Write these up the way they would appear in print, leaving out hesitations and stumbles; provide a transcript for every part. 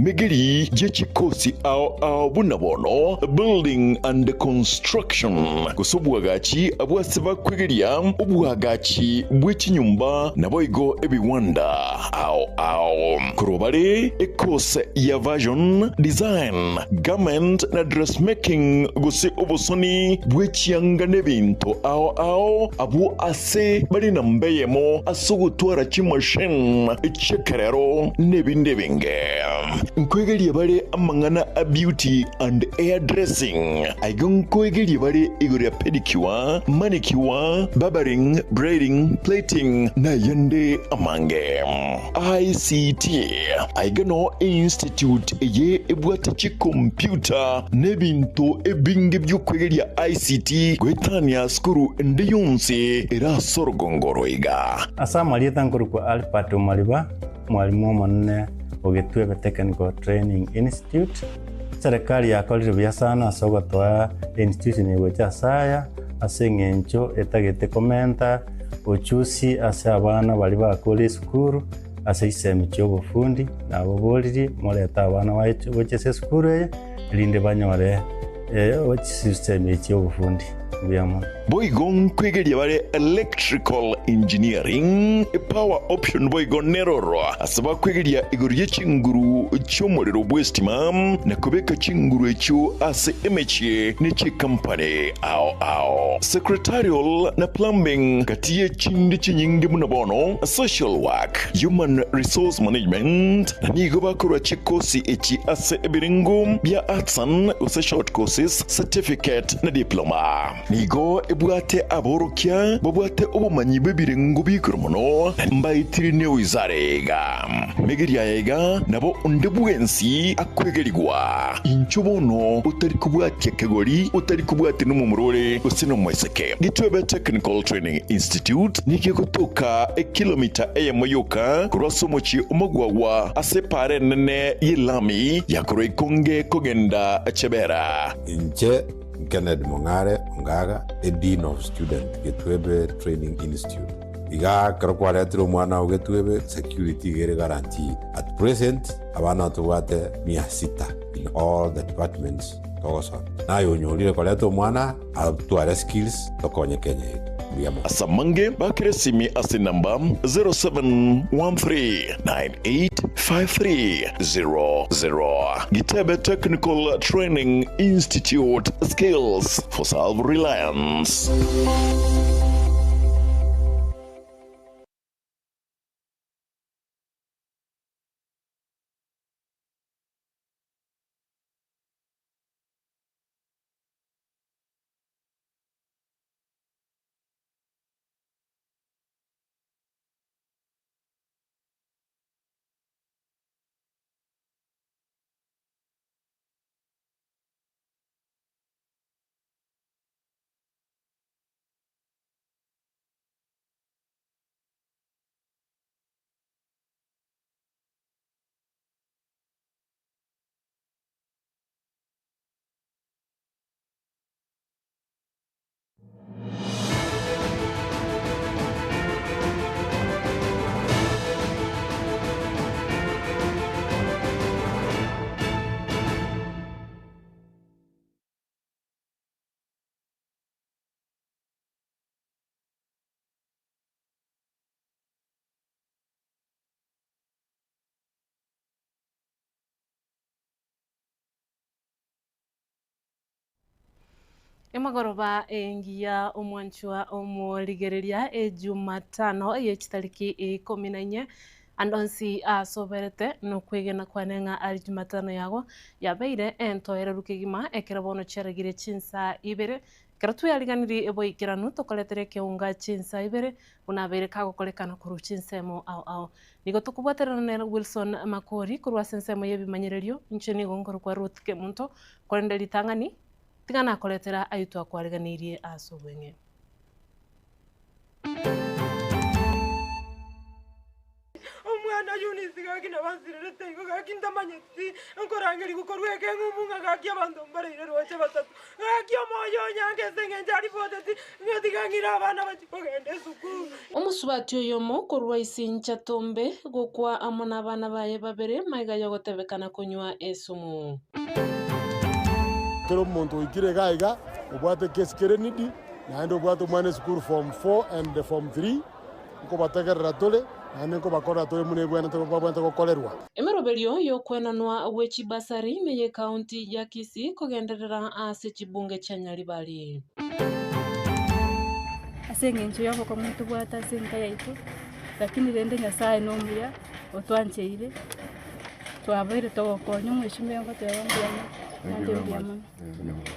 Megeri ye chikosi ao ao buna bono Building and Construction, gose obwagachi abwo ase bakwegeria obwagachi bwe chinyomba naboigo ebiwanda ao ao. Korwa bare ekose ya Fashion Design, Garment na Dressmaking gose obosoni bwe chianga nebinto ao ao abwo ase bare namba eyemo ase ogotwara chimachine chi'ekerero nebinde ebinge. Nkoegeria bare amang'ana a beauty and hair dressing. Aiga nkoegeria bare igoro ya pedicure, manicure, barbering, braiding, plaiting na ayande amange. ICT, Aiga noo einstitute eye ebwate chikompiuta na ebinto ebinge bi'okwegeria ICT goetania sukuru ende yonsi ere ase orogongo oro iga. Ase amarieta nkorokwa Albert Omariba, omwalimu omonene o Getwebe Technical Training Institute. Serikali yakorire buya sana ase ogotoa einstitution eye gocha ase aya, ase eng'encho etagete komenta ochusi ase abana baria bakure esukuru ase chisemi chiobofundi, naboboririe morete abana baito gocha ase esukuru eye, erinde banyore chisemi chiobofundi. Mbuya mono. Boigo nkwegeria bare electrical engineering, power option boigo neroro ase bakwegeria igoro ye chinguru chi'omorero bw'estima na kobeka chinguru echio ase emechie ne chikampani ao ao. Secretarial na plumbing gati ye chinde chinyinge buna bono social work, human resource management na nigo bakorwa chikosi echi ase ebirengo bia artisan gose short courses, certificate na diploma. Nigo ebwate aborokia babwate obomanyi bw'ebirengo bi'igoro mono, na mbaetire newizara iga. Megeria aya iga nabo onde bwensi akwegerigwa. Inchuo bono otari kobwatia kegori, otari kobwatia nomomura ore gose nomoiseke. Gitwebe Technical Training Institute nigo egotoka ekilomita eyemo yoka korwa ase omochie omogwagwa ase epaara enene y'elami ya korwa Ikonge kogenda Chebera. Inche Kennedy Mong'are Ongaga, a Dean of Student, Getwebe Training Institute. Igaa ekero kwaretire omwana oo Getwebe, security iga ere guaranteed. At present, abana tobwate mia sita in all the departments togosoma. Naye onyorire koreta omwana atware skills tokonye Kenya yaito. Mbuya mono. Ase amange bakere esimi ase enamba 0713985300. Gitebe Technical Training Institute, Skills for Self-Reliance. Emagoroba engiya omwanchwa omorigereria ejumatano ye chitariki ikomi na inye ande onsi asoberete nokwegena kwane ng'a ari jumatano yago yabeire entoereru kegima ekero bono chiaregire chinsa ibere ekero tweariganirie eboikeranu tokoretera ekeunga chinsa ibere buna abeire kagokorekana korwa chinsemo ao ao. Nigo tokobwaterana nere Wilson Makori korwa ase ensemo y'ebimanyererio, inche nigo nkorokwa Ruth Kemunto, korende ritang'ani tiga nakoretera ayio twakwariganirie ase obweng'e. Omwana oyo. Eunice gaki nabansirerete igo gaki ntamanyeti nkorangerigwa korwa ekeng'umbu ng'a gaki abanto mbareire roche batato. Gaki omoyo onyange ase engencho aripoteti ng'a tiga ng'ire abana bachie kogenda esukuru. Omosubati oyomo korwa Isincha Tombe gokwa amo nabana baye babere magega y'ogotebekana konywa esumu. Kera omonto oikire iga iga, obwate ekesi kere needy, naende obwate omwana esukuru form four and form three, nkobategerera tore, naende nkobakorera tore buna ebwenerete babwenerete gokorerwa. Emeroberio y'okwenanwa gwe chibasari ime y'Ekaunti ya Kisii kogenderera ase chibunge chia Nyaribari. Ase eng'encho y'obokong'u tobwate ase enka yaito, lakini rende Nyasaye nomuya, otwancheire, twabeire togokonya omweshimiwa ngoteba mbuya mono, naende mbuya mono.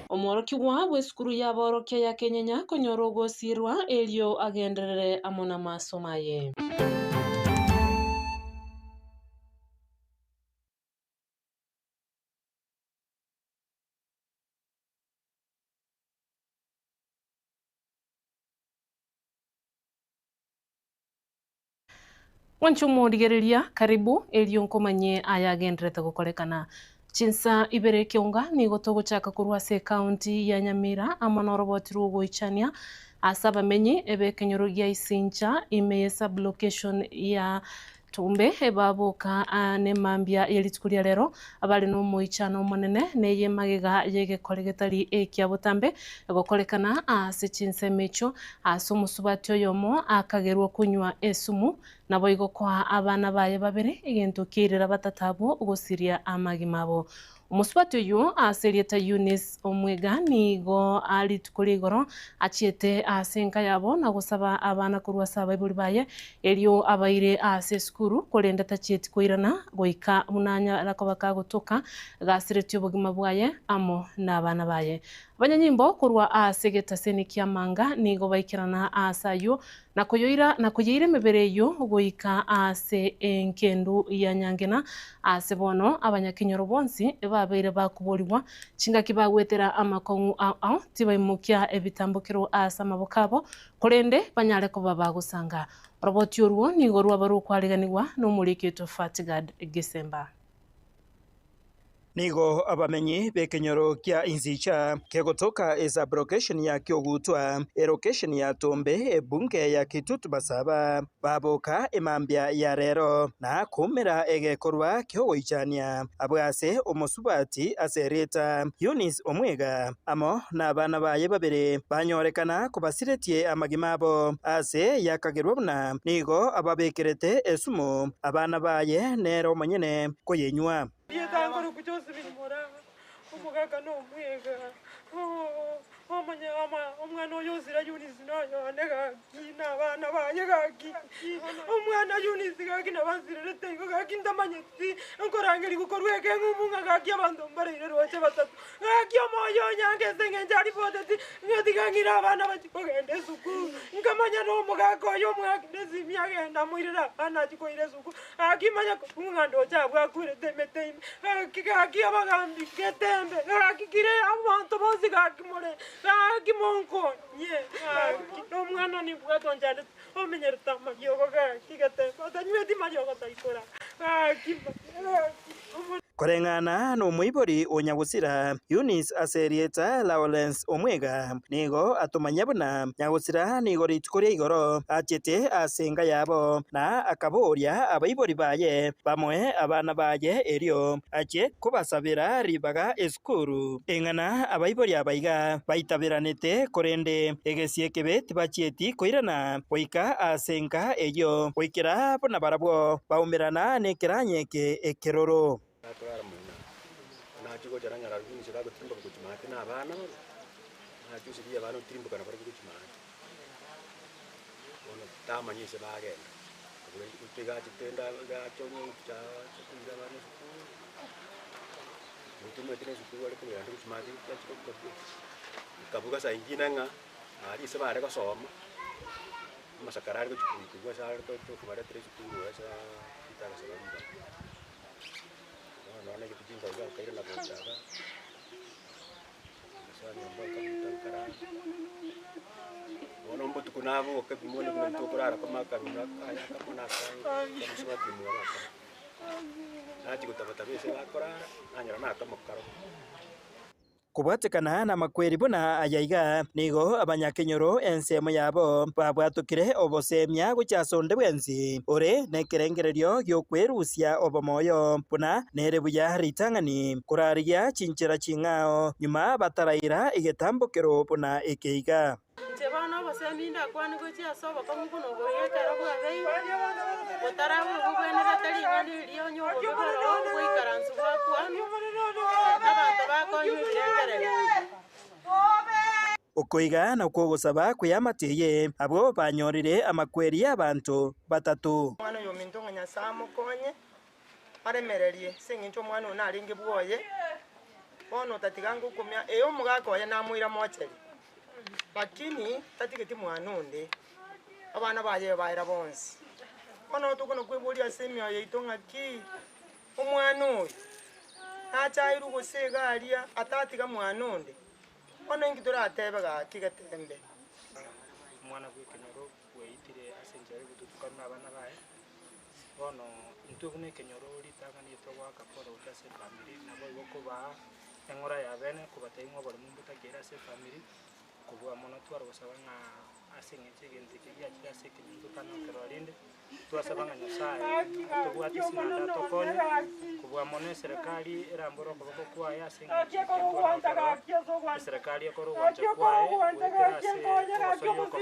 Omworokigwa bw'esukuru y'aborokia ya Kenyenya konyora ogosiirwa erio agenderere amo namasomo aye. Mwanche omorigereria, karibu, erio nkomanye aya agenderete gokorekana. Chinsa ibere ekeonga nigo togochaka korwa ase ekaunti ya Nyamira amo noroboti rw'ogoichania ase abamenyi b'ekenyoro gia Isincha ime ye sub-location ya Tumbe baboka nemambia ye rituko ria rero abare nomoichano omonene neye magega y'egekore getari ekia botambe gokorekana ase chinsemo echio ase omosubati oyomo akagerwa konywa esumu naboigo koa abana baye babere egento kiairera batato abwo gosiria amagima abo. Omosubati oyio ase erieta Eunice Omwega nigo rituko ria igoro achiete ase enka yabo na gosaba abana korwa ase abaibori baye erio abaire ase esukuru korende tachieti koirana goika buna anyara koba kagotoka gasiretie obogima bwaye amo nabana baye. Abanyanyimbo korwa ase egetaseni ki'amanga nigo baikerana aase ayio na koyoira na koyeira emebere eyio goika aase enkendu ya nyangena, aase bono abanyakenyoro bonsi babeire bakoborigwa chingaki bagwetera amakong'u ao ao, tibaimokia ebitambokero aase amaboko abo, korende banyare koba bagosanga. Oroboti orwo nigo rwaba rokwariganigwa nomoriki oito Fatgard Gisemba. Nigo abamenyi b'ekenyoro kia Inzicha kegotoka esub-location ya Kiogutwa, elocation ya Tombe, ebunge ya Kitutu Masaba, baboka emambia ya rero na koumera egekorwa ki'ogoichania abwo ase omosubati ase erieta Eunice Omwega amo nabana baye babere banyorekana kobasiretie amagima abo ase yakagerwa buna nigo ababekerete esumu abana baye nere omonyene koyenywa. Rieta nkorokwa Josephine Morang'a, omogaka na omwega, omanye omwana oyo osira Eunice noyo one gaki na abana baye gaki, omwana Eunice gaki nabo ansirerete igo gaki ntamanyeti, nkorangerigwa korwa ekeng'umbu ng'a gaki abanto mbareire roche batato, gaki omoyo onyange ase eng'encho aripoteti ng'a tiga ng'ire abana bachie kogenda esukuru, nkamanya na omogaka oyo omwakire esimi agende amoirere abana achie koira esukuru. Gaki manya korwa ng'a ndoche abwo akwerete emete ime, gaki gaki abagambi getembe, gaki kire abanto bonsi gaki more, gaki monkonye, gaki nomwana nimbwate onchandete, omenyerete amariogo gaki getembe, otanyweti mariogo taikora, gaki gaki omo. Koreng'ana nomoibori o nyagosira, Eunice ase erieta Lawrence Omwega, nigo atomanyia buna nyagosira nigo rituko ria igoro achete ase enka yabo na akaboria abaibori baye bamoe abana baye erio achie kobasabera ribaga esukuru. Eng'ana abaibori aba iga baitaberanete korende egesie ekebe tibachieti koirana goika ase enka eyio goikera buna barabwo baumerana nekeranya eke ekeroro. Nakorara moino, nachia gocha nanyora Eunice gagotirimboka gochia maate na abana bare, nachia osiria abana otirimboka nabarabwo gochia maate. Bono tamanya ase bagenda, goika iga achete nda iga acha ocha acha koira abana esukuru, otomanyete na esukuru are kogenda gochia maate achia gokabu nkabuga saa ingine ng'a aria ase bare gosoma, amasakara are gochia koigwa ase are kobaretera esukuru ase ritarasa ribaga. Bono nonya na egeticha nkaiga nkairana gocha iga, ngasoa nyomba nkabuta nkarara, bono mbotuko. Botuko naboka ebimoni buna tokorara koma akabina akaya akamo na akange kamosobati omwabo akamo. Nachia gotabataba ase bakorara, nanyora nakamo karo. Kobwatekana namakweri buna aya iga, nigo abanyakenyoro ensemo yabo babwatokire obosemia gochia ase onde bwensi ore nekerengererio gi'okwerusia obomoyo, buna nere buya ritang'ani korarigia chinchera ching'ao nyuma bataraira egetambokero buna eke iga. Inche bono obosemi ndakwane gochia ase obokong'u buna oboria ekero bwabeire, botaraba obobwenerete ring'ana erio onye obobe bororo bwaikaransu bwakwanwa, abanto bakonywa ebirengererio. Okoiga nakwo ogosaba kw'eamate eye, abwo banyorire amakweri y'abanto batato. Omwana oyo ominto ng'a Nyasae amokonye, aremererie, ase eng'encho omwana oyo narenge bwoye, bono otatiga ngokumia, ee omogaka oye namoira mocheri. Lakini tatigeti mwana onde, abana baye baera bonsi. Bono tokona kweboria ase emioyo yaito ng'aki omwana oyo nachairwe gose iga aria atatiga mwana onde? Bono inki toratebe gaki getembe? Omwana bw'ekenyoro bweitire ase enchera y'ogotutukana nabana baye. Bono intwe buna ekenyoro ritang'ani togoaka pole gochia ase efamiri, naboigo kobaa eng'ora ya bene kobatebia ng'a oboremo mbotakeire ase efamiri, kobua mono tware gosaba ng'a ase eng'encho egento eke giachire ase ekenyoro totana gokerora rende, twasaba ng'a Nyasaye atobwate ase naende atokonye, kobua mono eserekari erambore okoboko kwaye ase eng'encho eke ntwana gokerora, eserekari ekore ogwancha kwaye goetera ase ogosoyia okoboko,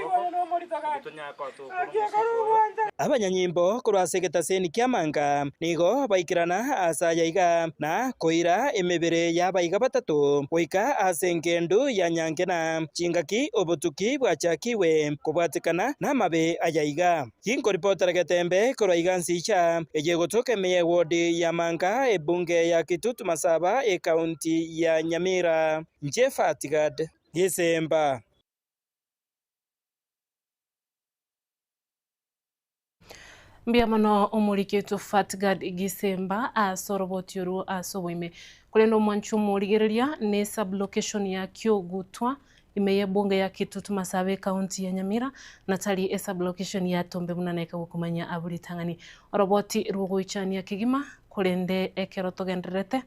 erio tonyare koba togokora omosiko oyo. Abanyanyimbo korwa ase egetaseni ki'amanga nigo baikerana aase aya iga, na koira emebere y'abaiga batato goika ase engendu ya nyankena, chingaki obotuki bwachakigwe kobwatekana namabe aya iga. Ginkoripotera getembe korwa iga nsicha eye egotoka ime y'ewodi y'amanga ebunge ya Kitutu Masaba ekaunti ya Nyamira. Inche Fatgad Gisemba. Mbuya mono omoriki oito Fatgad Gisemba ase oroboti orwo ase oboime. Korende omwanchi omorigereria ne sub-location ya Kiogutwa ime y'ebunge ya Kitutu Masaba ecounty ya Nyamira na tari esub-location ya Tombe buna naika gokomanya abwo ritang'ani. Oroboti rwogoichania kegima korende ekero togendererete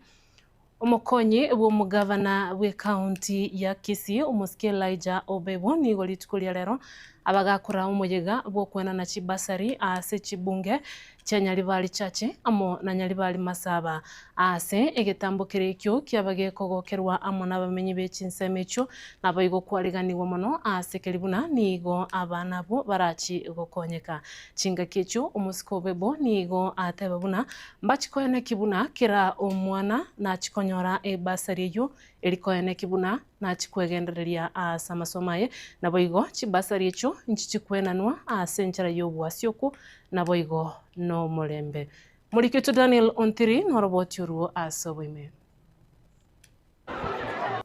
Omokonyi bw'omogavana bw'ekaunti ya Kisii, omosike Elijah Obebo nigo rituko ria rero abagakora omoyega bw'okoenana chibasari ase chibunge chia Nyaribari Chache amo na Nyaribari Masaba aase egetambo keria ekio kiaba gekogokerwa amo nabamenyi be chinsemo echio naboigo kwariganigwa mono aase keria buna nigo abana abwo barachi gokonyeka. Chingaki echio omosike Obebo nigo ateba buna Mbachikoeneki buna kera omwana nachikonyora ebasari eyio erikoeneki buna nachikwegendereria aase amasomo aye, naboigo chibasari echio nchichikwenanwa aase enchera y'obwasi okwo, naboigo nomorembe. Moriketwe Daniel Ontiri noroboti orwo ase oboime.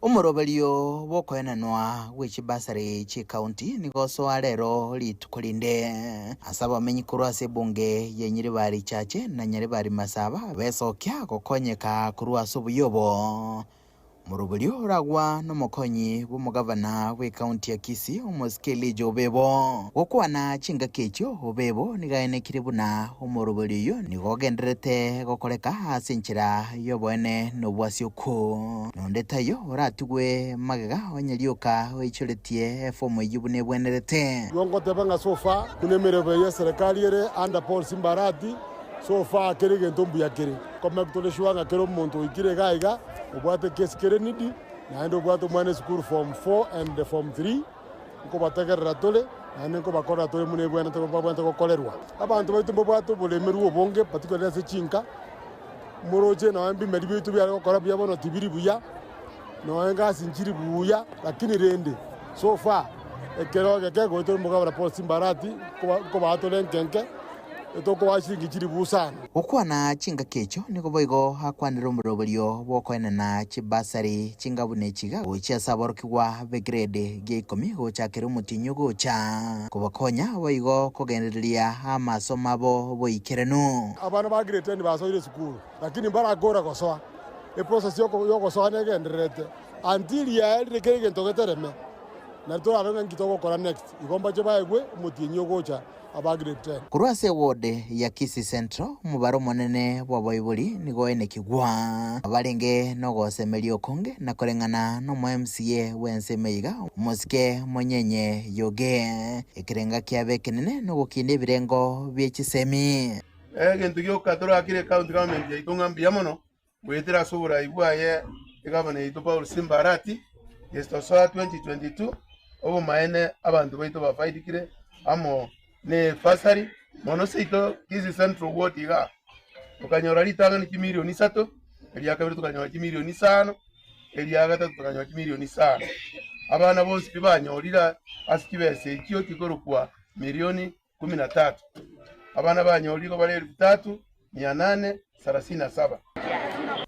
Omoroberio bw'okoenanwa gwe chibasari chi'ecounty nigo osoa rero rituko rinde ase abamenyi korwa ase ebunge ya Nyaribari Chache na Nyaribari Masaba besokia gokonyeka korwa ase obuya obo. Omoroberio oragwa nomokonyi bw'omogavana bw'ecounty ya Kisii omosike Elijah Obebo. Gokwana chingaki echio Obebo nigo aenekire buna omoroberio oyio nigo ogendererete gokoreka ase enchera y'oboene na obwasioku. Nonde taiyo oratigwe magega onye rioka oichoretie efomu eyio buna ebwenerete. Igo ngoteba ng'a so far buna emeremo eye eserekari ere under Paul Simba Arati, so far kera egento mbuya kere. Nkomake tore sure ng'a kera omonto oikire iga iga obwate ekesi kere needy, naende obwate omwana esukuru form four and form three, Nkobategerera tore, naende nkobakorera tore buna ebwenerete babwenerete gokorerwa. Abanto baito mbabwate oboremerwa obonge, particularly ase chinka, moroche nonya ebimeri biaito biare gokora buya bono tibiri buya, nonya egasi nchiri buya, lakini rende so far ekero egeke goetera omogabana Paul Simbarati nkoba nkobaa tore enkenke. Etokobaa chiringi chilifu isano. Gokwana chingaki echio nigo boigo akwanire omoroberio bw'okoenana chibasari chingabuna echiga gochia ase aborokigwa b'egrade gia ikomi gochakera omotienyi ogocha, kobakonya boigo kogendereria amasomo abo boikeranu. Abana ba grade ten basoire esukuru lakini mbarakora gosoa. Eprocess yogosoa negendererete until yaerire kera egento getereme. Nari torabe ng'a inki togokora next, igo mbache baegwe omotienyi ogocha aba grade ten. Korwa ase eward ya Kisii Central, omobaro omonene bw'abaibori nigo oenekigwa barenge nogosemeria okonge na koreng'ana nomo MCA bw'ense emeiga omosike Monyenye Yoge. Ekerenga kiabo ekenene nogokinia ebirengo bie chisemi. Egento gioka torakire ecounty government yaito ng'a mbuya mono goetera ase oborai bwaye egavana yaito Paul Simba Arati, gese-tosoa 2022, obomaene abanto baito bafaidikire amo ne bursary mono seito Kisii Central Ward igaa tokanyora ritang'ani chimilioni isato, eria kabere tokanyora chimilioni isano, eria gatato tokanyora chimilioni isano. Abana bonsi pi banyorire ase chibesa echio chikorokwa milioni kumi na tatu. Abana banyorire igo bare elifu tatu mia nane sarasini na saba.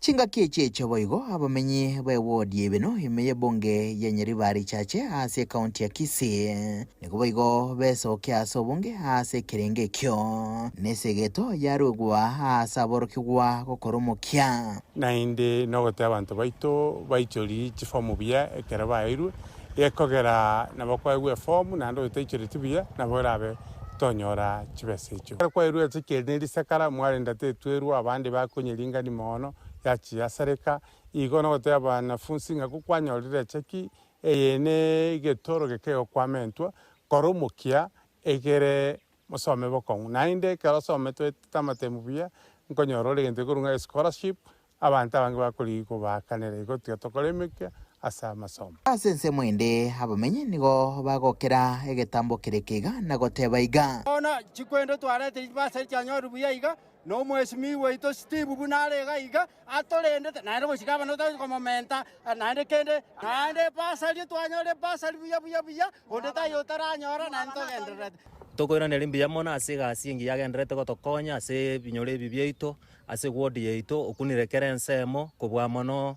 Chingaki echi echio boigo abamenyi b'ewodi y'Ebeno ime y'ebunge ya Nyaribari Chache ase ekaunti ya Kisii nigo boigo besokia ase obonge ase ekerengo ekio nesegeto yaruegwa ase aborokigwa gokora omokia. Naende nogotebia abanto baito baichorie chifomu buya ekero baeirwe, gekogera nabo kwaegwa efomu naende oyotaichoreti buya nabo orabe tonyora chibesa echio. Ekero kwaerwe ase ekieni ne risakara, mwarenda tetwerwa, abande bakonyeringania mono, yachia yasareka. Igo nogotebia abanafunsi ng'a gokwanyorire echeki eye ne egetoro gekegokwamентwa, kora omokia egere mosome bokong'u. Naende ekero osomete oetete amatemu buya, nkonyora ore egento gekorwa ng'a escholarship, abanto abange bakorigia kobaakanera igo tiga tokore emekia ase amasomo. Ase ensemo ende abamenyi nigo bagokera egetambo kere keiga na goteba iga. Bono chikwendo twaretire chibasari chianyorire buya iga, na omwesimigwa oito Steve buna are iga iga, atorendete, naende gochika abana otari komomenta naende kende, naende ebasari twanyora ebasari buya buya buya, onde taiyo otaranyora naende togendererete. Tokoiraneria mbuya mono ase egasi engiya agendererete gotokonya ase ebinyoro ebi biaito, ase eward yaito, okunire kera ensemo kobua mono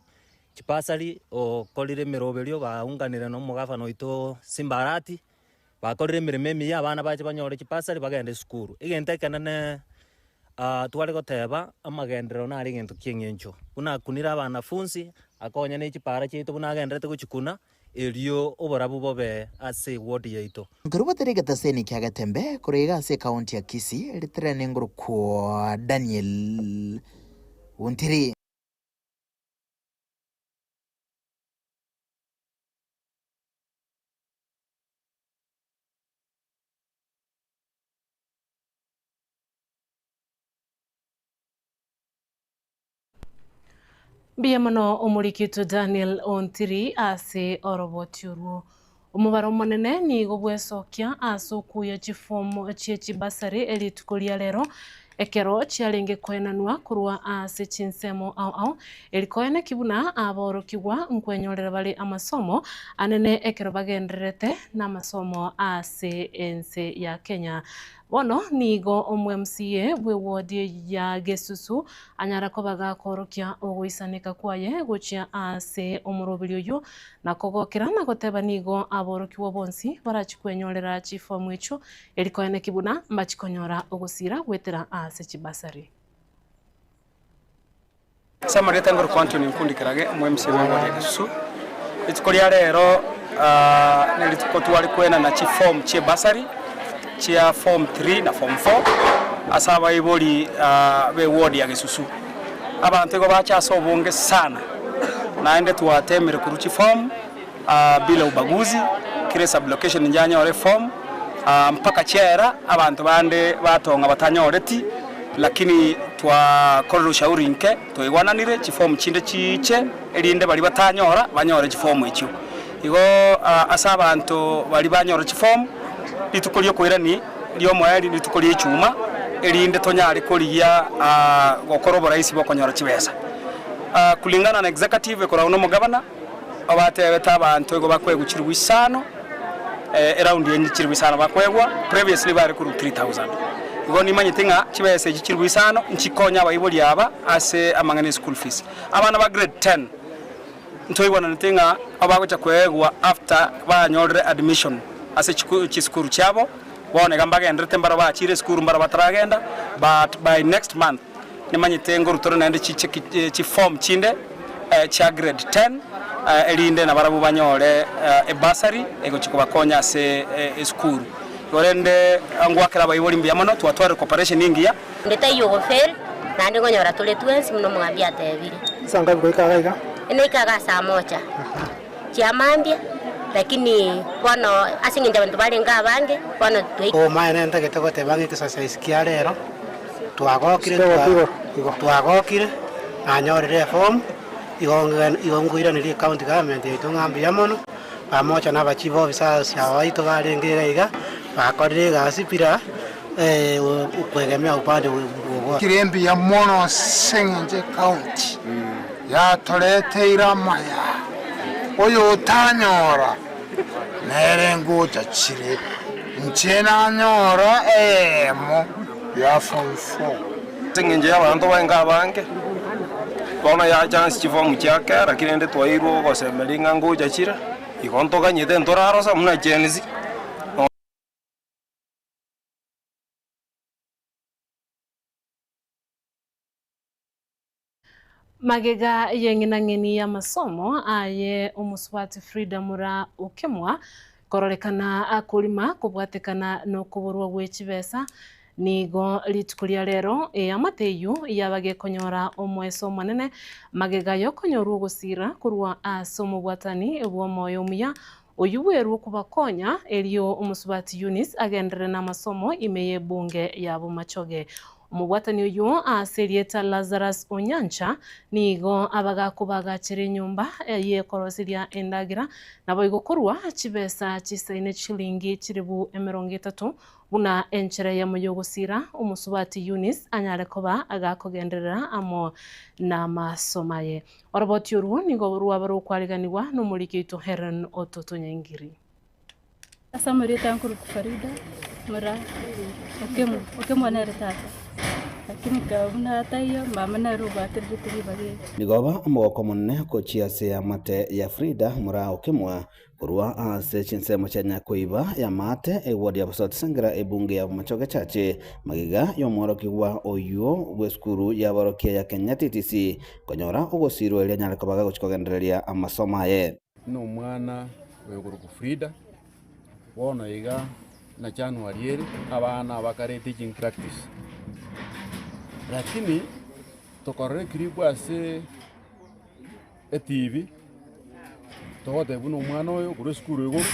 chibasari, okorire emeroberio baunganire na omogavana oito Simba Arati, bakorire emeremo emiya abana bache banyore chibasari bagende esukuru. Egento ekenene tware goteba amagenderero nare egento kia eng'encho, buna akunire abanafunsi, akonya ne chipara chiaito buna agendererete gochikuna, erio oborabu bobe ase eward yaito. Nkorwa batari egetaseni kia Getembe korwa iga ase ekaunti ya Kisii, ritirane ngorokwa Daniel Ontiri. Mbuya mono omoriki oito Daniel Ontiri ase oroboti orwo. Omobaro omonene nigo bwesokia ase okuya chifomu chie chibasari rituko ria rero ekero chiarenge koenanwa korwa ase chinsemo ao ao eri koeneki buna aborokigwa nkwenyorera bare amasomo anene ekero bagendererete namasomo ase ense ya Kenya. Bono nigo omo-MCA bw'ewodi ya Gesusu anyara koba gakoorokia ogoisaneka kwaye gochia ase omoroberi oyio, na kogokera na goteba nigo aborokigwa bonsi barachie kwenyorera chifomu echio, eri koeneki buna mbachie konyora ogosira goetera ase chibasari. Ase amarieta ngorokwa Anthony Nkundi Kerage, omo-MC bw'Engori ya Gesusu. Rituko ria rero nerituko tware koenana chiform chie bursary chia form three na form four ase abaibori be ward ya Gesusu. Abanto igo bacha ase obonge sana, naende twatemire korwa chiform bila ubaguzi, kera esublocation inche anyore eform mpaka chiaera abanto bande batong'a batanyoreti. Lakini twakorire ushauri inke, twaigwananire chifomu chinde chiiche, erinde baria batanyora banyore chifomu echio. Igo ase abanto baria banyora chifomu, rituko ri'okoirani ri'omoerio rituko ri'echuma, erinde tonyare korigia gokora oboraisi bw'okonyora chibesa. Kulingana na executive ekoragwa na omogabana, obatebete abanto igo bakoegwa chilifu isano, Eraundi eye chilifu isano bakoegwa, previously bare korwa 3000. Igo nimanyete ng'a chibesa echi chilifu isano nchikonye abaibori aba ase amang'ana e school fees. Abana ba grade 10 ntoigwananete ng'a abagocha koegwa after banyorire admission ase chisukuru chiabo, bono iga mbagenderete mbaro bachire esukuru mbaro bataragenda, but by next month Nimanyete ngorutore naende chicheki chiform chinde chia grade 10. Erinde nabarabwo banyore ebursary egochia kobakonya ase esukuru. Igo rende ngoakera abaibori mbuya mono, twatwarire cooperation engiya. Onde taiyo ogofail, naende nkonyora tore twensi buna omogambi atebire. Ase angabi goika iga iga? Naika iga saa moja chia mambia, lakini bono ase eng'encho abanto barenge abange, bono twaika. Obomaene ntagete goteba ng'a exercise kia rero twagokire twagokire nanyorire eform. Igo nkoiraneria ecounty government yaito ng'a mbuya mono, pamoja na aba chief officers aba baito barenge iga iga, bakorire egasi bila kwegemea upande wowote. Kire mbuya mono ase eng'encho ecounty yatoreteire amaya, oyo otanyora nere ngocha chire, inche nanyora eyemo ya form four. Ase engencho y'abanto baye abange, bono yacha ase chifomu chia kera, lakini rende twairwe ogosemeria ng'a ngocha chire, igo ntoganyete ntorarosa buna Gen Z. Magega y'eng'enang'eni y'amasomo aye omosubati Frida Mura Okemwa kororekana akorima kobwatekana nokoborwa gwe chibesa, nigo rituko ria rero eamate eyio yaba gekonyora omoeso omonene magega yokonyorwa ogosira korwa ase omobwatani bw'omoyo omuya oyio bwerwe kobakonya erio omosubati Eunice agenderere namasomo ime y'ebunge ya Bomachoge. Omobwatani oyio ase erieta Lazarus Onyancha nigo abagakobagachera enyomba y'ekoroseria endagera, naboigo korwa chibesa chisaine chilingi chilifu emerongo etato buna enchera eyemo y'ogosira omosubati Eunice anyare koba gakogenderera amo namasomo aye. Oroboti orwo nigo rwaba rokwariganigwa nomoriki oito Hellen Ototo Nyaingiri. Ase amarieta nkorokwa Farida Mura Okemwa, Okemwa nere tata, lakini ekero buna taiyo mama nere obwatererete ribaga eri. Nigo oba omogoko omonene gochia ase eamate ya Frida Mura Okemwa korwa ase chinsemo chia Nyakoiba y'amaate eward ya Bosoti Sengera ebunge ya Bomachoge Chache magega y'omworokigwa oyio bw'esukuru y'aborokia ya Kenya TTC konyora ogosirwa erio anyare koba gagochia kogendereria amasomo aye. Buna omwana oyokorokwa Frida, bono iga na January ere, abana bakare teaching practice. Lakini tokorora eclip ase etv, togoteba buna omwana oyo korwa esukuru igoro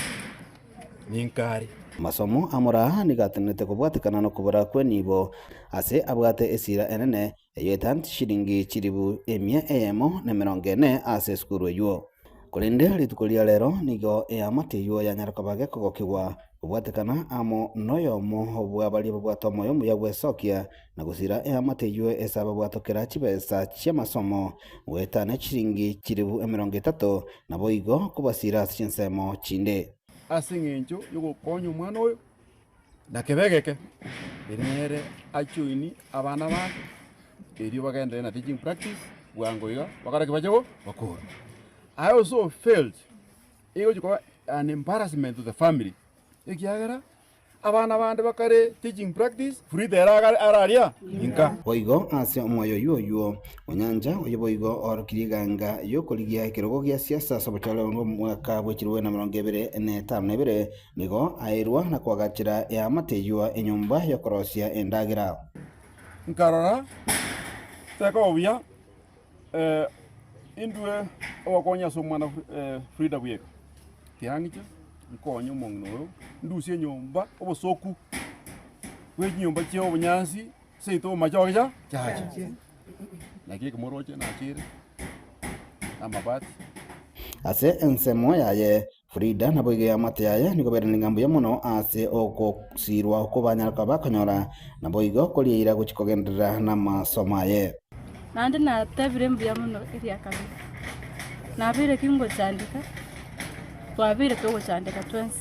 ninka are. Amasomo a Moraa nigo atenenete kobwatekana nokobora kw'enibo ase abwate esira enene Eyio etanti chilingi chilifu emia eyemo na emerongo ene ase esukuru eyio. Korende rituko ria rero nigo eamate eyio yanyara koba gekogokigwa kobwatekana amo noyomo bwa baria babwate omoyo omuya bw'esokia na gosira eamate eyio ase ababwatokera chibesa chi'amasomo goetania chilingi chilifu emerongo etato naboigo kobasira ase chinsemo chinde. Ase engencho y'ogokonya omwana oyo Na kebe egeke, ere nere ajoini abana bande, erio bagenderere na teaching practice bwango iga, bakore ki? Bache gokora. I also felt egochi koba an embarrassment to the family, ekiagera abana bande bakare teaching practice, Frida ere agare araria inka. Boigo ase omoyo oyio oyio, Onyancha oyio boigo oorokirie eganga y'okorigia ekerogo gia siasa ase obochore bw'omwaka bwe chilifu na emerongo ebere na etano na ebere, Nigo aerwa na koagachera eamate eyio enyomba y'okorosia endagera. Nkarora tekoba buya indue ogokonya ase omwana Frida bweka, tiang'icha nkonye omong'ina oyo, ndusie enyomba obosoku bwe chinyomba chia obonyansi seito omomache ocha chache. Naki ekemoroche nachire na amabati. Ase ensemo yaye, Frida naboigo eamate yaye nigo bairanire ng'a mbuya mono ase ogosirwa okwo banyara koba bakonyora, naboigo korieira gochia kogenderera namasomo aye. Naende natebire mbuya mono eria kabere, nabeire ki ngochandeka, twabeire togochandeka twensi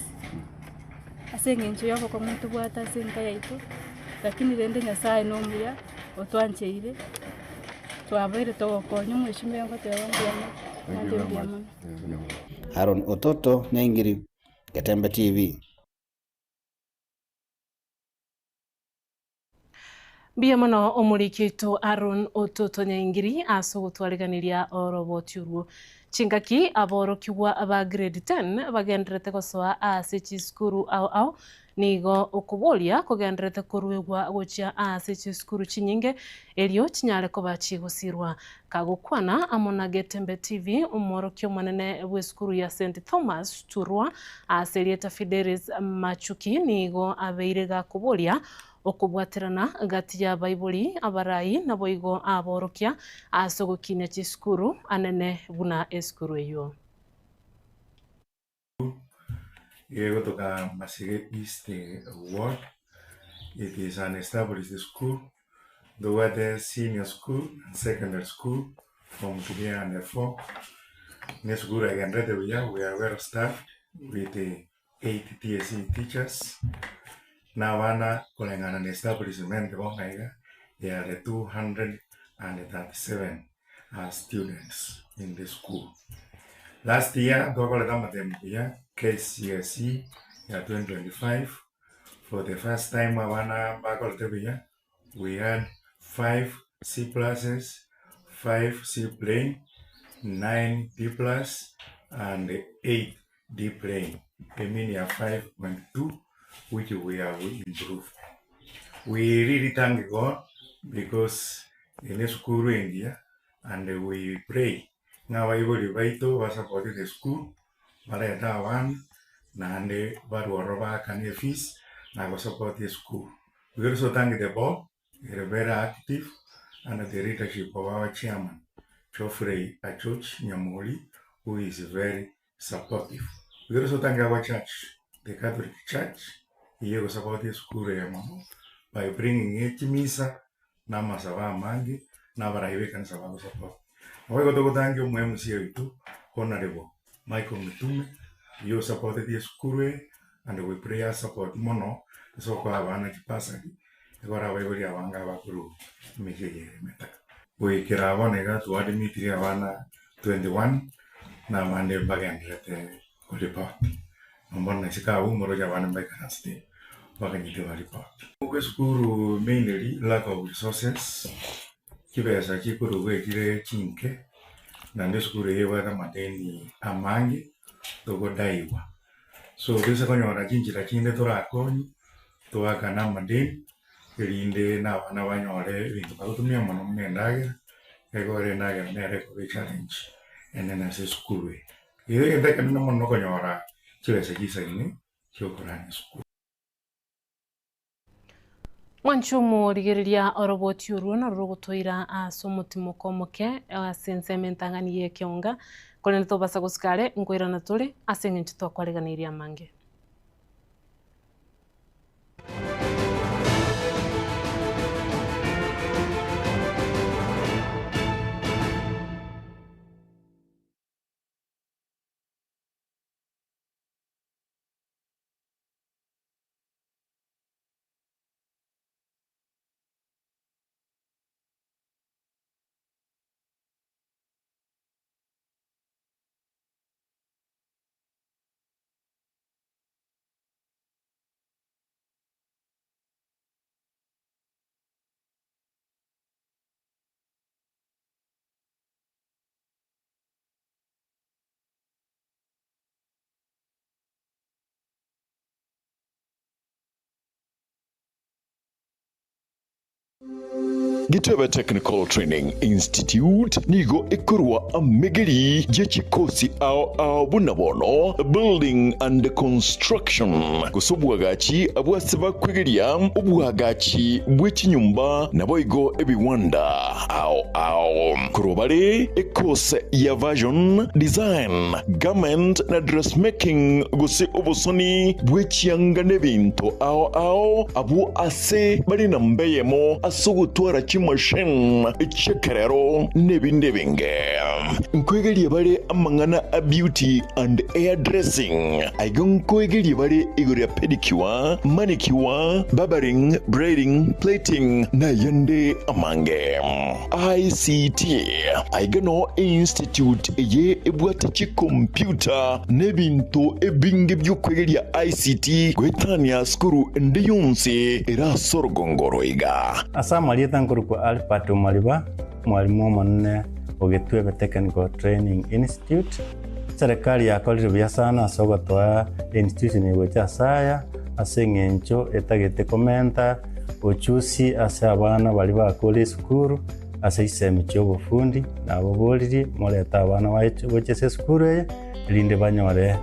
ase eng'encho ya obokong'u tobwate ase enka yaito, lakini rende Nyasaye nomuya otwancheire, twabeire togokonya omweshimiwa ngoteba mbuya mono, naende mbuya mono. Aaron Ototo, Nyaingiri, Getembe TV. Mbuya mono omoriki oito Aaron Ototo Nyaingiri ase ogotwariganiria oroboti orwo. Chingaki aborokigwa ba grade 10 bagendererete gosoa ase chisukuru ao ao, nigo okoboria kogendererete koruegwa gochia ase chisukuru chinyinge erio chinyare koba chigosirwa. Kagokwana amo na Getembe TV, omworokia omonene bw'esukuru ya St Thomas Turwa ase erieta Fidelis Machuki nigo abeire gakoboria Okobwaterana gati y'abaibori, abarai, naboigo aborokia ase ogokinia chisukuru anene buna esukuru eyio. Egotoka Masige East Ward, it is an established school, ntobwate senior school and secondary school form 3 and 4, ne esukuru egendererete buya, we are well staffed with 8 TSC teachers, na abana koreng'ana na establishment bono iga, they are 237 students in the school. Last year twakorete amatemo buya KCSE ya 2025 for the first time abana bakorete buya we had 5 C pluses, 5 C plain, 9 D plus and 8 D plain, a mean ya 5.2 which we have improved. We really thank God because ene esukuru engiya and we pray ng'a abaibori baito ba support the school barete abana naende barwe ororo baakane efees na gosupport esukuru. We also thank the board ere very active under the leadership of our chairman Geoffrey Achoch Nyamori who is very supportive. We also thank our church, the Catholic Church, eye egosapota esukuru eye mono by bringing echimisa na amasabo amange na abarai b'ekanisa bagosapota. Naboigo togotangia omo MC oito Honourable Michael Mitume oyio osapoteti esukuru eye and we pray asupport mono ase okoa abana chibasari ekero abaibori abange abakorwa emechie eye ere emetaka. Goikera bono iga twaadmitire abana 21 na abande mbagendererete koreport. Na bono isiko abwo moroche abande mbaikaransete bakanyete bareport. Esukuru mainly lack of resources, chibesa chikorwa echire chinke, naende esukuru eye ebwate amadeni amange togodaiwa. So toise konyora chinchera chinde torakonye, toakane amadeni, erinde na abana banyore ebinto bagotumia mono buna endagera, ekero endagera nere ekoba echallenge enene ase esukuru eye. Igo egento ekenene mono nokonyora chibesa chisaine chiokorania esukuru. Mwanche omorigereria oroboti orwo norwo rogotoira ase omotimoko omoke ase ensemo entang'ani y'ekeonga, korende tobasa gosika are nkoirana tore ase eng'encho twakwareganeirie amange. Gitebe Technical Training Institute nigo ekorwa amegeri ye chikosi ao ao buna bono Building and Construction, gose obwagachi abwase bakwegeria obwagachi bwe chinyomba naboigo ebiwanda ao ao. Korwa bare ekose ya Fashion Design, Garment na Dressmaking gose obosoni bwe chianga nebinto ao ao abwo ase bare namba eyemo ase ogotwara. chimachine chi'ekerero nebinde ebinge. Nkoegerie bare amang'ana a beauty and hair dressing. Aiga nkoegerie bare igoro ya pedicure, manicure, barbering, braiding, plating nayande amange. ICT, Aiga noo einstitute eye ebwate chikompyuta na ebinto ebinge bi'okwegeria ICT goetania sukuru ende yonsi ere ase orogongo oro iga. Ase amarieta nkorokwa Albert Omariba, omwalimu omonene o Gitwebe Technical Training Institute. Eserekari yakorire buya sana ase ogotoa einstitution eye gocha ase aya, ase eng'encho etagete komenta ochusi ase abana baria bakure esukuru ase chisemi chia obofundi, nababoririe morete abana baye gocha ase esukuru eye erinde banyore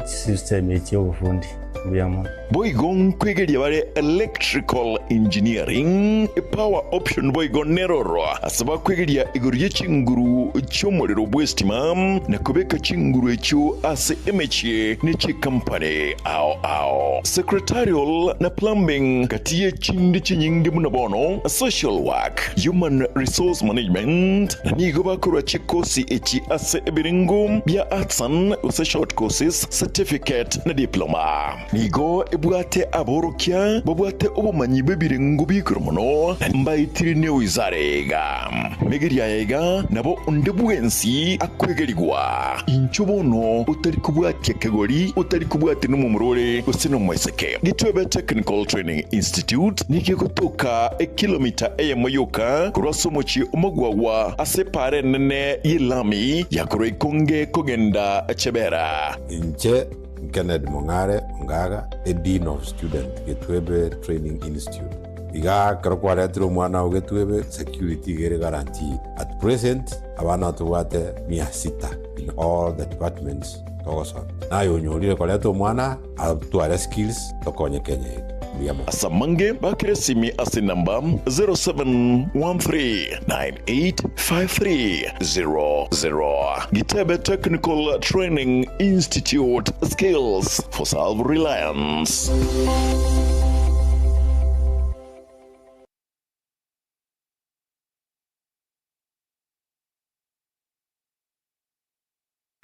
chisemi chia obofundi. Mbuya mono. Boigo nkwegeria bare electrical engineering, power option boigo neroro ase bakwegeria igoro ye chinguru chi'omorero bw'estima na kobeka chinguru echio ase emechie ne chikampani ao ao. Secretarial na plumbing gati ye chinde chinyinge buna bono social work, human resource management na nigo bakorwa chikosi echi ase ebirengo bia arts and gose short courses, certificate na diploma. Nigo ebwate aborokia babwate obomanyi bw'ebirengo bi'igoro mono, na mbaetire newizara eye iga. Megeria aya iga nabo onde bwensi akwegerigwa. Inchuo bono otari kobwatia kegori, otari kobwatia nomomura ore gose nomoiseke. Gitwebe Technical Training Institute nigo egotoka ekilomita eyemo yoka korwa ase omochie omogwagwa ase epaara enene y'elami ya korwa Ikonge kogenda Chebera. Inche Kennedy Mong'are Ongaga, a Dean of Student, Getwebe Training Institute. Iga ekero kwaretire omwana oo Getwebe, security iga ere guaranteed. At present, abana tobwate mia sita in all the departments togosomia. Naye onyorire koreta omwana atware skills tokonye Kenya yetu. Mbuya mono. Ase amange bakire esimi ase enamba 0713985300. Gitebe Technical Training Institute, Skills for Self-Reliance.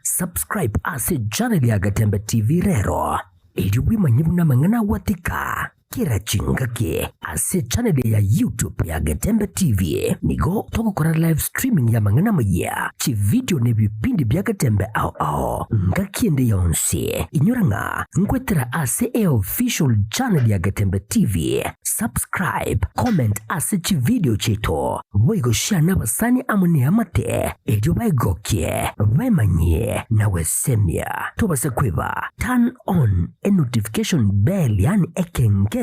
Subscribe ase channel ya Gatembe TV rero, erio bwemanye buna amang'ana agwatika kera chingaki ase channel ya YouTube ya Getembe TV. Nigo togokora live streaming y'amang'ana amayia, chividio na ebipindi bia Getembe ao ao ngaki ende yonsi. Inyora ng'a nkwetera ase eofficial channel ya Getembe TV. Subscribe, comment ase chividio chiaito, boigo share nabasani amo neamate erio baegokie, baemanyie na gwesemia. Tobasa kweba turn on e notification bell yaani ekengere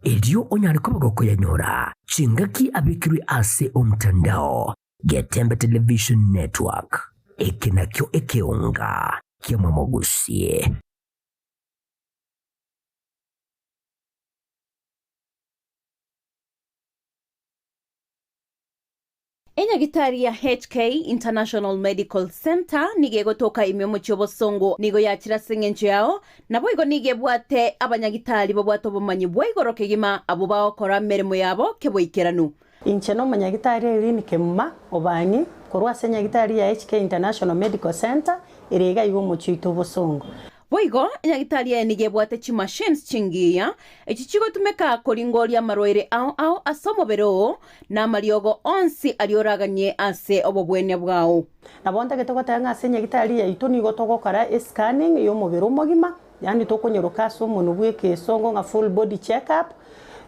erio onyare koba gokoyanyora chingaki abekirwe ase omtandao. Getembe Television Network, eke nakio ekeonga ki'omomogusie. Enyagitari ya HK International Medical Centre nigo egotoka ime omochie obosongo, nigo yachire ase engencho yao, naboigo nigo ebwate abanyagitari babwate obomanyi bwa igoro kegima abwo bagokora emeremo yabo keboikeranu. Inche nomonyagitari Irene Kemuma Obang'i korwa ase enyagitari ya HK International Medical Centre ere iga iga omochie oito obosongo. Boigo, enyagitari eye nigo ebwate chimachines chingiya, echi chigotumeka koringoria amarwaire ao ao ase omobere oo, na amariogo onsi aria oraganie ase obobwenia bwao. Nabo ntagete goteba ng'a ase enyagitari yaito nigo togokora escanning y'omobere omogima, yaani tokonyoroka ase omonwe bw'ekesongo ng'a full body check up,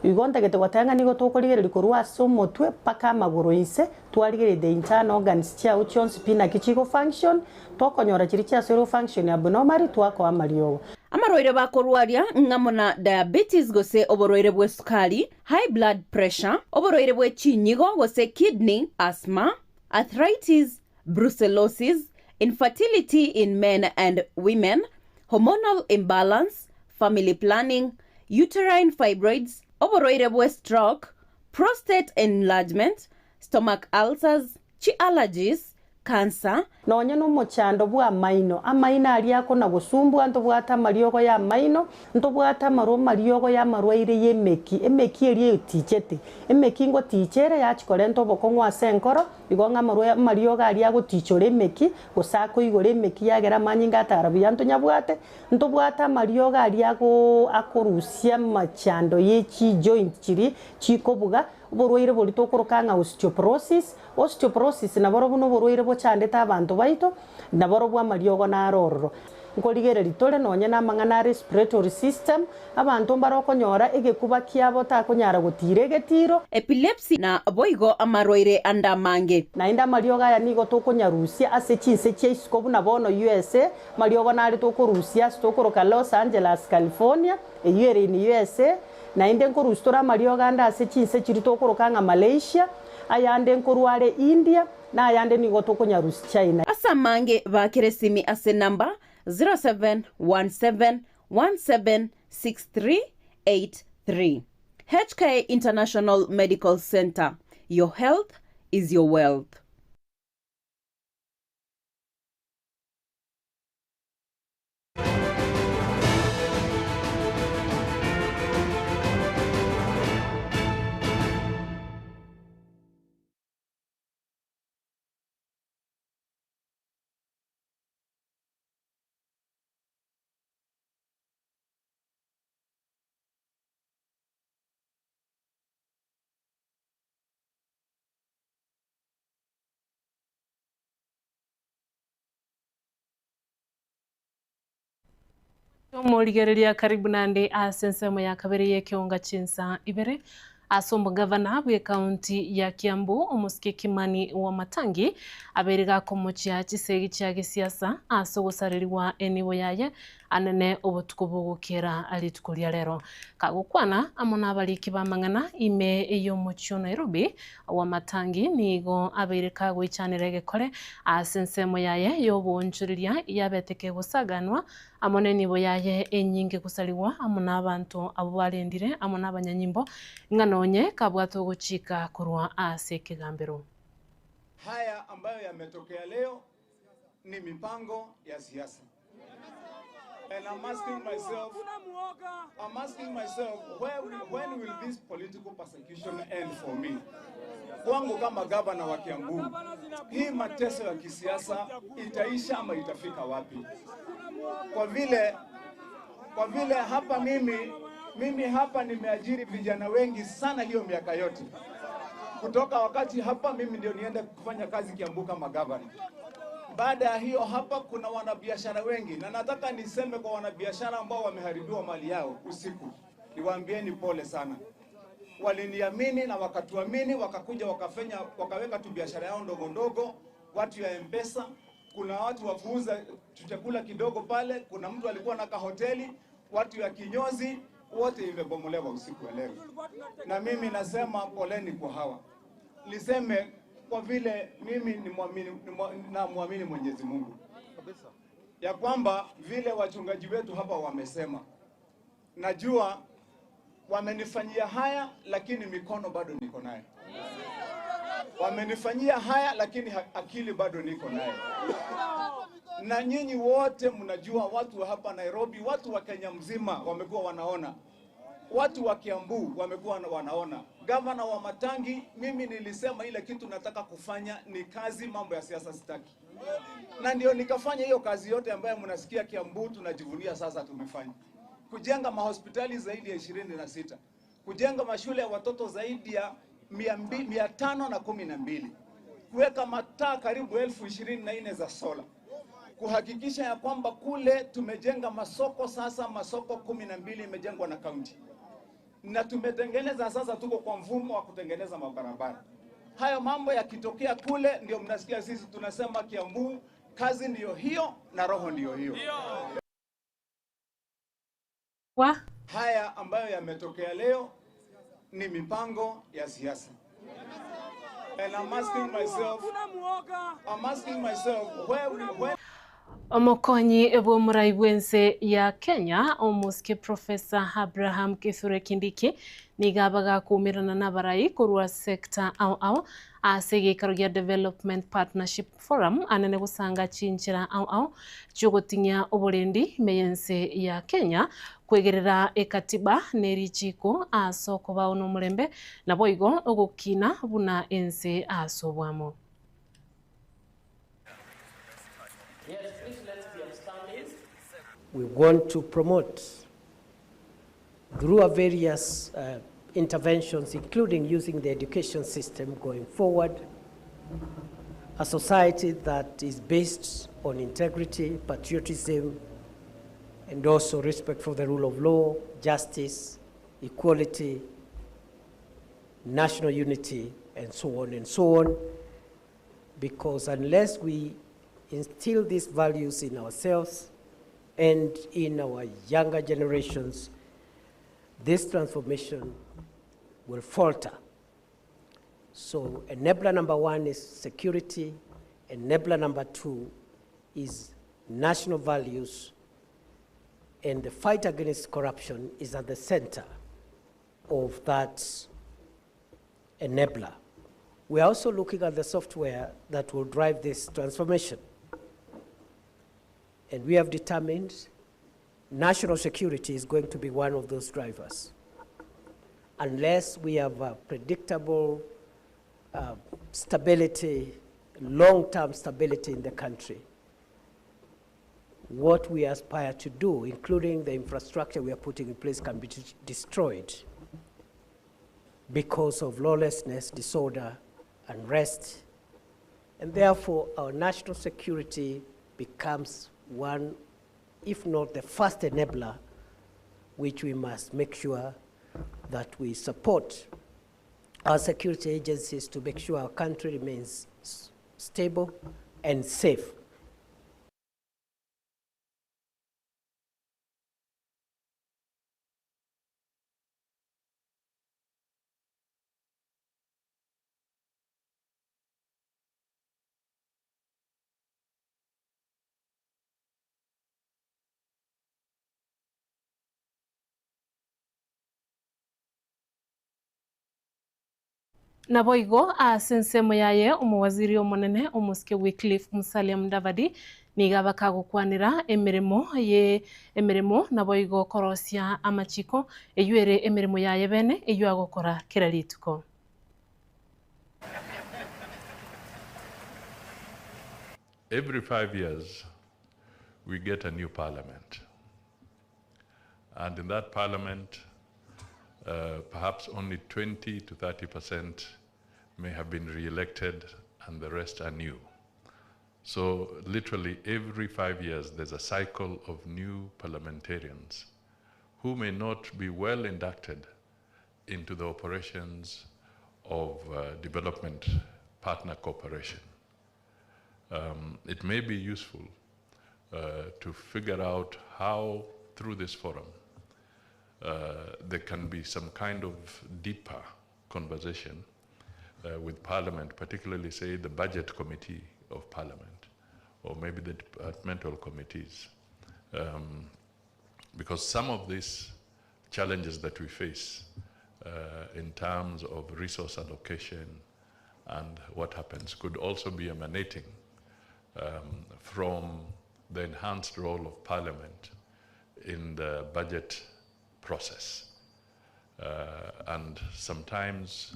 Igo ntagete goteba ng'a nigo tokorigereria korwa ase omotwe mpaka amagoro inse, twarigereria the internal organs chiao chionsi pi naki chigo function, tokonyora chiria chiasoire go function abnormally twakoa amariogo. Amarwaire bakorwaria ng'amo na diabetes gose oborwaire bw'esukari, high blood pressure, oborwaire bwe chinyigo gose kidney, asthma, arthritis, brucellosis, infertility in men and women, hormonal imbalance, family planning, uterine fibroids, oborwaire bwe stroke, prostate enlargement, stomach ulcers, chi allergies, Cancer. Nonye nomochando bw'amaino, amaino aria akona-gosumbua, ntobwate amariogo y'amaino, ntobwate amarwa amariogo y'amarwaire y'emeki, emeki eria etichete. Emeki ngoticha ere yachia korenta obokong'u ase enkoro, igo ng'a amarwa amariogo aria agotichora emeki, gose akoigora emeki yagera amanyinga atara buya ntonyabwate, ntobwate amariogo aria agoo akorusia amachando ye chijoint chiria chikobuga, Oborwaire boria tokoroka ng'a osteoporosis. Osteoporosis naborobwo noborwaire bochandete abanto baito, naborobwo amariogo naro ororo. Nkorigereria tore nonye namang'ana a respiratory system, abanto mbare okonyora egekuba kiabo takonyara gotiira egetiro. Epilepsy na boigo amarwaire ande amange. Naende amariogo aya nigo tokonyarusia ase chinse chia isiko buna bono USA, amariogo nare tokorusia ase tokoroka Los Angeles, California, eyio ere in USA, Naende nkorusia tore amariogo ande ase chinse chiria tokoroka ng'a Malaysia, ayande nkorwa are India, na ayande nigo tokonyarusia China. Ase amange baakere esimi ase enamba 0717176383. HK International Medical Centre, your health is your wealth. Omorigereria karibu naende ase ensemo ya kabere y'ekeonga chinsa ibere ase omogavana bw'ekaunti ya Kiambu omosike Kimani Wamatangi abeire gakomochia chisegi chia gesiasa ase ogosarerigwa enibo yaye anene obotuko bogokera rituko ria rero. Kagokwana amo nabariki b'amang'ana ime y'omochie o Nairobi Wamatangi nigo abeire kagoichanera egekore ase ensemo yaye y'oboonchoreria yabete kegosaganwa amo nenibo yaye enyinge gosarigwa amo nabanto abwo barendire amo nabanyanyimbo, ng'a nonye kabwate ogochika korwa ase ekegambero. Haya ambayo yametokea leo ni mipango ya siasa. And I'm asking myself, I'm asking myself, where, when will this political persecution end for me? Kwangu kama gavana wa Kiambu, hii mateso ya kisiasa itaisha ama itafika wapi? Kwa vile, kwa vile hapa mimi, mimi hapa nimeajiri vijana wengi sana hiyo miaka yote kutoka wakati hapa mimi ndio niende kufanya kazi Kiambu kama gavana. Baada ya hiyo hapa kuna wanabiashara wengi, na nataka niseme kwa wanabiashara ambao wameharibiwa mali yao usiku, niwaambieni pole sana. Waliniamini na wakatuamini, wakakuja wakafanya, wakaweka tu biashara yao ndogo ndogo, watu ya M-Pesa, kuna watu wa kuuza chakula kidogo pale, kuna mtu alikuwa na kahoteli, watu ya kinyozi, wote imebomolewa usiku wa leo. Na mimi nasema poleni kwa hawa niseme kwa vile mimi ni muamini, ni namwamini Mwenyezi Mungu ya kwamba vile wachungaji wetu hapa wamesema, najua wamenifanyia haya, lakini mikono bado niko nayo. Wamenifanyia haya, lakini akili bado niko nayo. Na nyinyi wote mnajua, watu wa hapa Nairobi, watu wa Kenya mzima wamekuwa wanaona watu wa Kiambu wamekuwa wanaona. Gavana wa Matangi, mimi nilisema ile kitu nataka kufanya ni kazi, mambo ya siasa sitaki, na ndio nikafanya hiyo kazi yote ambayo mnasikia Kiambu tunajivunia sasa tumefanya, kujenga mahospitali zaidi ya 26, kujenga mashule ya watoto zaidi ya 512, kuweka mataa karibu 24,000 za sola, kuhakikisha ya kwamba kule tumejenga masoko sasa, masoko 12 imejengwa na kaunti na tumetengeneza sasa, tuko kwa mfumo wa kutengeneza mabarabara. Hayo mambo yakitokea kule, ndio mnasikia sisi tunasema Kiambu, kazi ndiyo hiyo na roho ndiyo hiyo. Wa? Haya ambayo yametokea leo ni mipango ya siasa. And I'm asking myself, I'm asking myself where, when Omokonyi bw'omorai bw'ense ya Kenya, omosike Professor Abraham Kithure Kindiki, nigo abagakuumerana nabarai korwa sector ao ao ase egeikaro gia Development Partnership Forum anene gosanga chinchera ao ao chiogoting'ia oborendi ime y'ense ya Kenya kwegerera ekatiba ne richiiko ase okobao nomorembe naboigo ogokina buna ense ase obwamo. We want to promote through our various uh, interventions, including using the education system going forward, a society that is based on integrity, patriotism, and also respect for the rule of law, justice, equality, national unity, and so on and so on. Because unless we instill these values in ourselves and in our younger generations, this transformation will falter. So enabler number one is security, enabler number two is national values, and the fight against corruption is at the center of that enabler. We are also looking at the software that will drive this transformation. And we have determined national security is going to be one of those drivers. Unless we have a predictable uh, stability, long-term stability in the country, what we aspire to do, including the infrastructure we are putting in place, can be destroyed because of lawlessness, disorder, unrest. And therefore, our national security becomes one, if not the first enabler, which we must make sure that we support our security agencies to make sure our country remains stable and safe. Naboigo ase ensemo yaye omowaziri omonene omosike Wycliffe Musalia Mudavadi nigo abakagokwanera emeremo ye emeremo naboigo korosia amachiko eywo ere emeremo yaye bene eywo agokora kera rituko. Every 5 years, we get a new parliament. And in that parliament, perhaps only 20 to 30% may have been re-elected and the rest are new. So literally every 5 years, there's a cycle of new parliamentarians who may not be well inducted into the operations of development partner cooperation. It may be useful to figure out how, through this forum, there can be some kind of deeper conversation with Parliament, particularly, say, the Budget Committee of Parliament, or maybe the departmental committees. Because some of these challenges that we face in terms of resource allocation and what happens could also be emanating from the enhanced role of Parliament in the budget process. And sometimes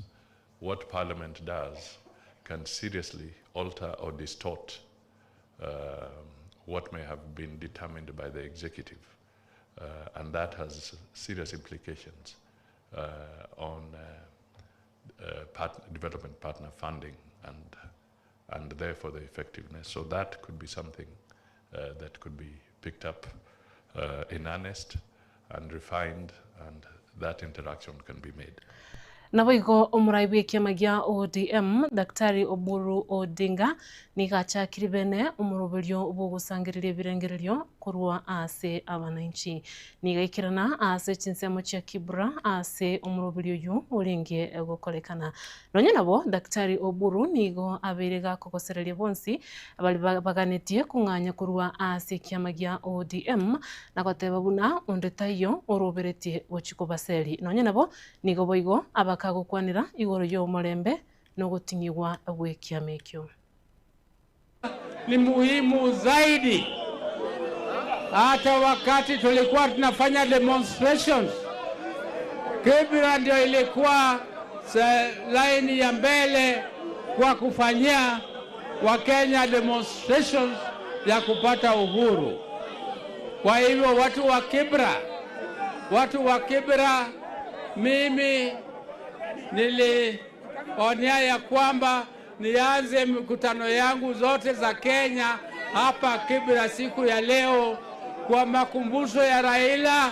what Parliament does can seriously alter or distort what may have been determined by the executive. And that has serious implications on development partner funding and therefore the effectiveness. So that could be something that could be picked up in earnest and refined, and that interaction can be made. Naboigo omorai bw'ekiama gia ODM Daktari Oburu Odinga nigo achakire bene omoroberio bw'ogosangereria ebirengererio. korwa ase abananchi. Nigo aikerana ase chinsemo chia Kibra ase omoroberi oyio orenge gokorekana. Nonya nabo, Daktari Oburu nigo abeire gakogosereria bonsi baria baganetie kong'anya korwa ase ekiama gia ODM na goteba buna onde taiyo oroberetie gochia kobaseri. Nonya nabo, nigo boigo abakagokwanera igoro y'omorembe na ogoting'igwa gw'ekiama ekio. Ni muhimu zaidi. Hata wakati tulikuwa tunafanya demonstrations, Kibra ndio ilikuwa laini ya mbele kwa kufanyia Wakenya demonstrations ya kupata uhuru. Kwa hivyo watu wa Kibra, watu wa Kibra, mimi nilionea ya kwamba nianze mikutano yangu zote za Kenya hapa Kibra siku ya leo kwa makumbusho ya Raila,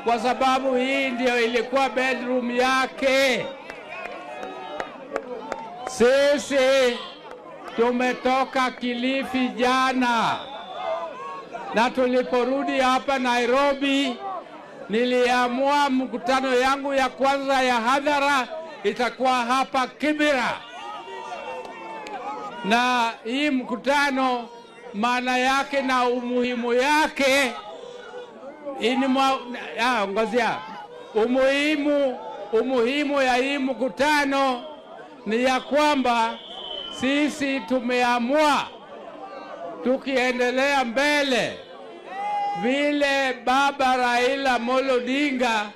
kwa sababu hii ndio ilikuwa bedroom yake. Sisi tumetoka Kilifi jana, na tuliporudi hapa Nairobi, niliamua mkutano yangu ya kwanza ya hadhara itakuwa hapa Kibra na hii mkutano maana yake na umuhimu yake ngozia umuhimu ya hii mkutano ni ya kwamba sisi tumeamua tukiendelea mbele vile baba Raila Amolo Odinga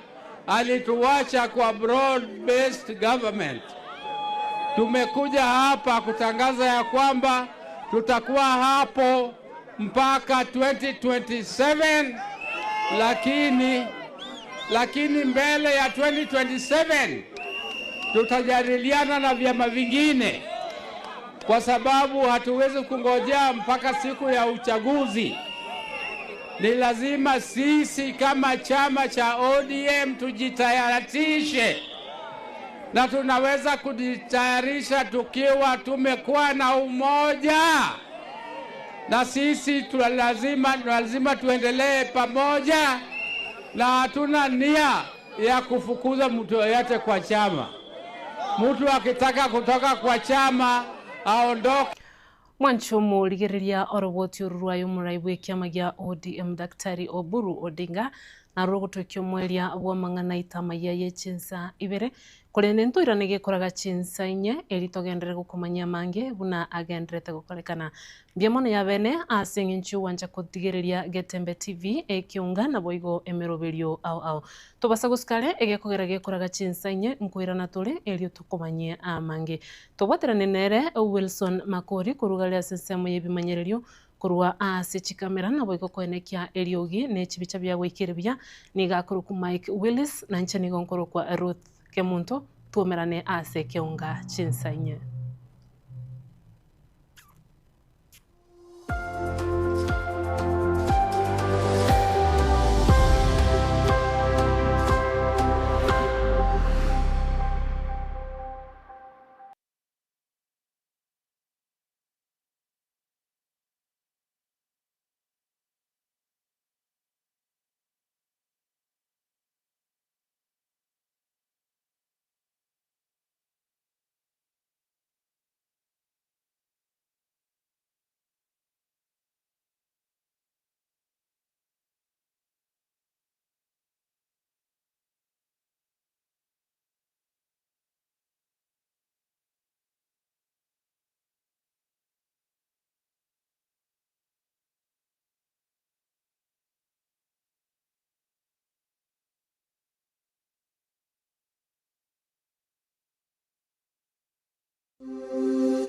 alituacha kwa broad based government. Tumekuja hapa kutangaza ya kwamba tutakuwa hapo mpaka 2027, lakini mbele ya 2027 tutajadiliana na vyama vingine, kwa sababu hatuwezi kungojea mpaka siku ya uchaguzi. Ni lazima sisi kama chama cha ODM tujitayarishe, na tunaweza kujitayarisha tukiwa tumekuwa na umoja, na sisi lazima tuendelee pamoja, na hatuna nia ya kufukuza mtu yoyote kwa chama. Mtu akitaka kutoka kwa chama aondoke. Mwanchomo rigereria oroboti oru rwayo omorai bwa ekiama gia ODM Daktari Oburu Odinga narwo ogotwekia omweria bwa amang'ana itamaiya ye chinsa ibere korende ntoirane gekoraga chinsa inye eri togenderere gokomanyia amange buna agenderete gokorekana. Mbuya mono ya bene ase eng'encho gwancha kotigereria Getembe TV ekiunga naboigo emeroberio ao ao. Tobasa gosikare egekogera gekoraga chinsa inye nkoirana tore erio tokomanyie amange. Tobwaterane nere Wilson Makori korugaria ase ensemo y'ebimanyererio korwa ase chikamera naboigo koenekia eriogi ne chibicha biagoikire buya niga akorokwa Mike Willis na inche nigo nkorokwa Ruth Kemunto tuomerane ase keunga chinsa inye.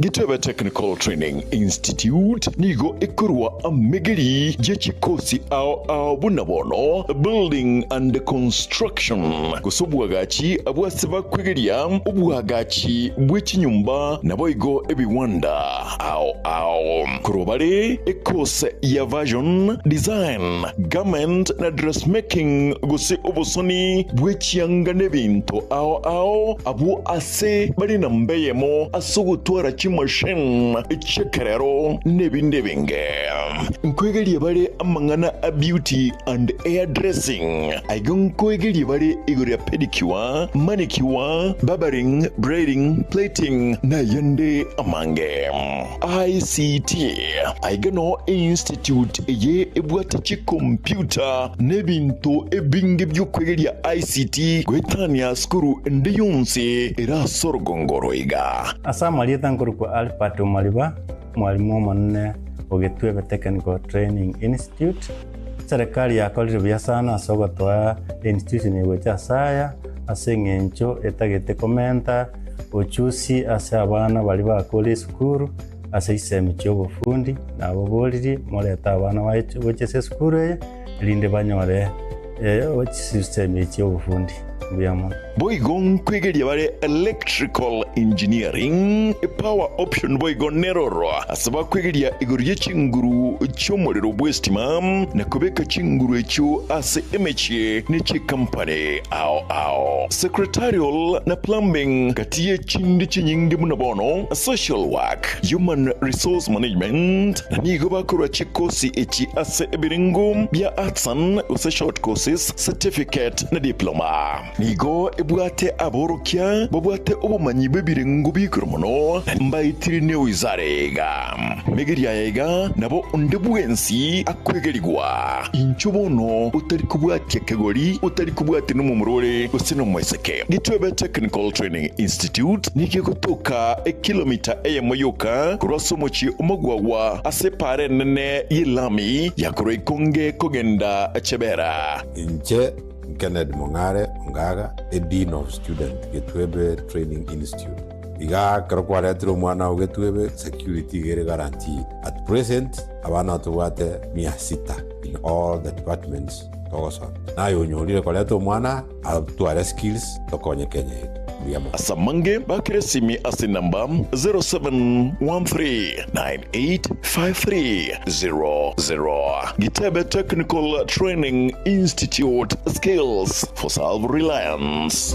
Gitebe Technical Training Institute nigo ekorwa amegeri ye chikosi ao ao buna bono building and construction gose obwagachi abwase bakwegeria obwagachi bwe chinyumba naboigo ebiwanda ao ao korwa bare ekose ya version design garment na dressmaking gose obosoni bwe chianga n'ebinto ao ao abo ase bari na mbeyemo ase ogotwara chimashine echekerero n'ebindi binge. Nkoegerie bare amang'ana a beauty and hair dressing. Aiga nkoegerie bare igoro ya pedicure, manicure, barbering, braiding, plating na ayande amange. ICT, Aiga noo einstitute eye ebwate chikompiuta na ebinto ebinge bi'okwegeria ICT goetania sukuru ende yonsi ere ase orogongo oro iga. Ase amarieta nkorokwa Albert Omariba, mwalimu omonene o Gitwebe Technical Training Institute. Serikali yakorire buya sana ase ogotoa einstitution eye gocha ase aya, ase eng'encho etagete komenta ochusi ase abana baria bakore esukuru ase chisemi chi'obofundi, nababoririe morete abana baye gocha ase esukuru eye, erinde banyore chisemi echi chi'obofundi. Mbuya mono. Boigo nkwegeria bare electrical engineering, power option boigo neroro ase bakwegeria igoro ye chinguru chi'omorero bw'estima na kobeka chinguru echio ase emechie ne chikampani ao ao. Secretarial na plumbing gati ye chinde chinyinge buna bono social work, human resource management na nigo bakorwa chikosi echi ase ebirengo bia artisan gose short courses, certificate na diploma. Nigo ebwate aborokia babwate obomanyi bw'ebirengo bi'igoro mono, na mbaetire newizara iga. Megeria aya iga nabo onde bwensi akwegerigwa. Inchuo bono otari kobwatia kegori, otari kobwatia nomomura ore gose nomoiseke. Gitwebe Technical Training Institute nigo egotoka ekilomita eyemo yoka korwa ase omochie omogwagwa ase epaara enene y'elami ya korwa Ikonge kogenda Chebera. Inche Kennedy Mong'are Ongaga, a Dean of Student Getwebe Training Institute. Igaa ekero kwaretire omwana oo Getwebe, security iga ere guaranteed. At present, abana tobwate mia sita in all the departments togosoma. Naye onyorire koreta omwana atware skills tokonye Kenya yaito. Mbuya mono. Ase amange bakire esimi ase enamba 0713985300. Gitebe Technical Training Institute, Skills for Self-Reliance.